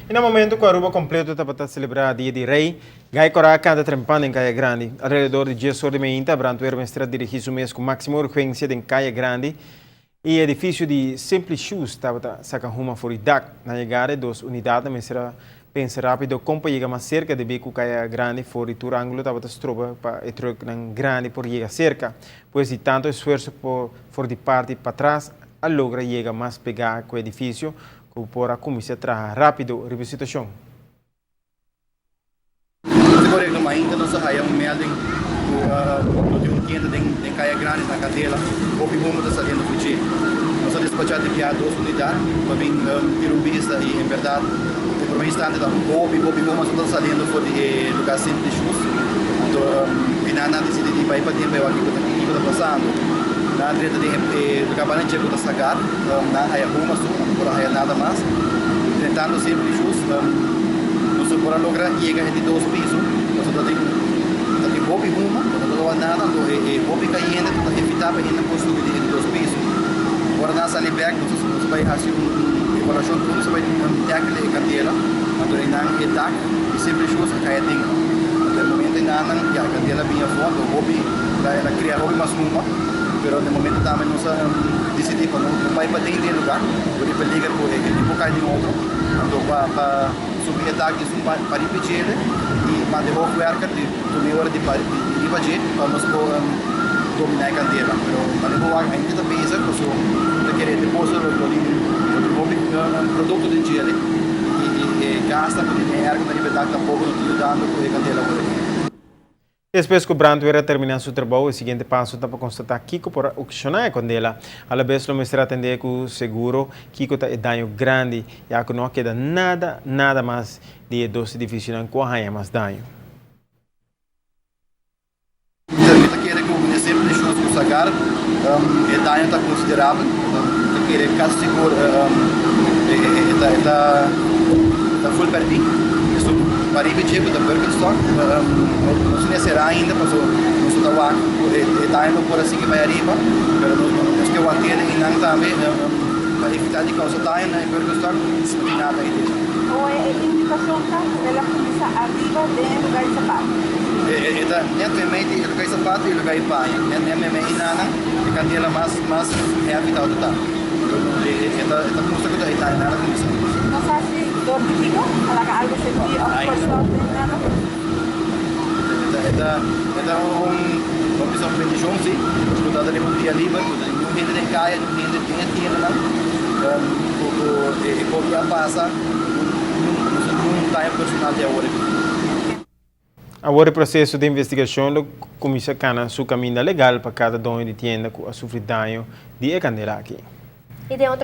Y na momento cu Aruba completo tabata celebra Dia di Rey, Gai Cora a canta trempan den Caya Grandi. Alrededor di dies or di meinta, brandweer mester a dirigi su mes cu maximo urgencia den Caya Grandi y edificio di Simply Shoes tabata saca huma for di dak. Na yegada e dos unidadnan mester a pensa rapido con pa yega mas cerca debi cu Caya Grandi for di tur angulo tabata stroba pa e trucknan grandi por yega cerca. Pues di tanto esfuerzo for di parti patras a logra yega mas pega cu e edificio cu por a cuminsa traha rapido riba e situacion. Ta korekto, ma ainda nos a haya un melding ku no tin un tienda den den Kaya Grandi na Kandela, hopi humo ta saliendo for dje. Nos a despachá di bia dos unidat pa bin tira un bista i en bèrdat den promé instante ta hopi hopi humo ta saliendo for di e lugá Simply Shoes. Anto binan nan a disidí di bai paden pa e wak kiko ta kiko ta pasando. Nan a drenta den e lugá banda dje ku ta sagar, nan a haya huma su, nan no por a haya nada mas. Drentando Simply Shoes. Nos no por a logra yega e di dos piso pasobra ta tin ta tin hopi huma, bo no ta logra nada, anto e e hopi kayente ta ta evitá pa hende por subi di e di dos piso. Ora nan a sali bèk nos a nos a bai hasi un un evaluashon tur nos a bai tèkele e kandela, anto einan e dak di Simply Shoes a kai aden. Anto e momento einanan ya e kandela a bini afó anto hopi el a krea hopi mas huma, pero na e momento tambe nos a disidí pa no bai paden den e lugá por e peliger ku e por kai den otro. Anto pa pa subi e dak di sun pa riba djele i manda e hoogwerker di tuma e ora di pa di riba dje pa nos por domina e kandela. Pero manera bo wak ainda ta bezig paso ta kere e deposito lo lo tin lo tin hopi produkto den djele i i e gasnan ku tin den e airco na riba e dak tampoko no ta yudando ku e kandela worde. Despues ku brandweer a terminá su trabou, e siguiente paso ta pa konstatá kiko por a okashoná e kondela. Alabes lo mester atendé ku seguro kiko ta e daño grandi, ya ku no a keda nada, nada mas di e dos edifisionan ku a haña mas daño. Mi ta kere ku e simple shoes ku sacar e daño ta konsiderabel. Mi ta kere kasi sigur e ta e ta ta full pèrdí. Esun pariba dje ku ta Birkenstock no si a sera ainda paso nos ta wak ku e daño lo por a sigui bai ariba pero nos nos ke wak tene einan tambe pa evitá di kousa daño na e Birkenstock no tin nada ei den. O e indikashon ta ku el a kuminsá ariba den e lugar di sapato. E ta net meimei di e lugar di sapato i e lugar di paña. Net net meimei einanan e kandela mas mas heavy tabata ta. E ta e ta mustra ku ta e daño nada kuminsá. No sa si dor di kiko a laga algu sentí òf por sòrte nada. E ta e ta e ta un bo bisa un bendishon si ku ta riba un dia liber ku ta niun hende den kaya niun hende den e tiendanan ku ku e koki a pasa niun niun daño personal di awor aki. Awor e proseso di investigashon lo kuminsá kana su kaminda legal pa kada doño di tienda ku a sufri daño di e kandela aki. I den otro.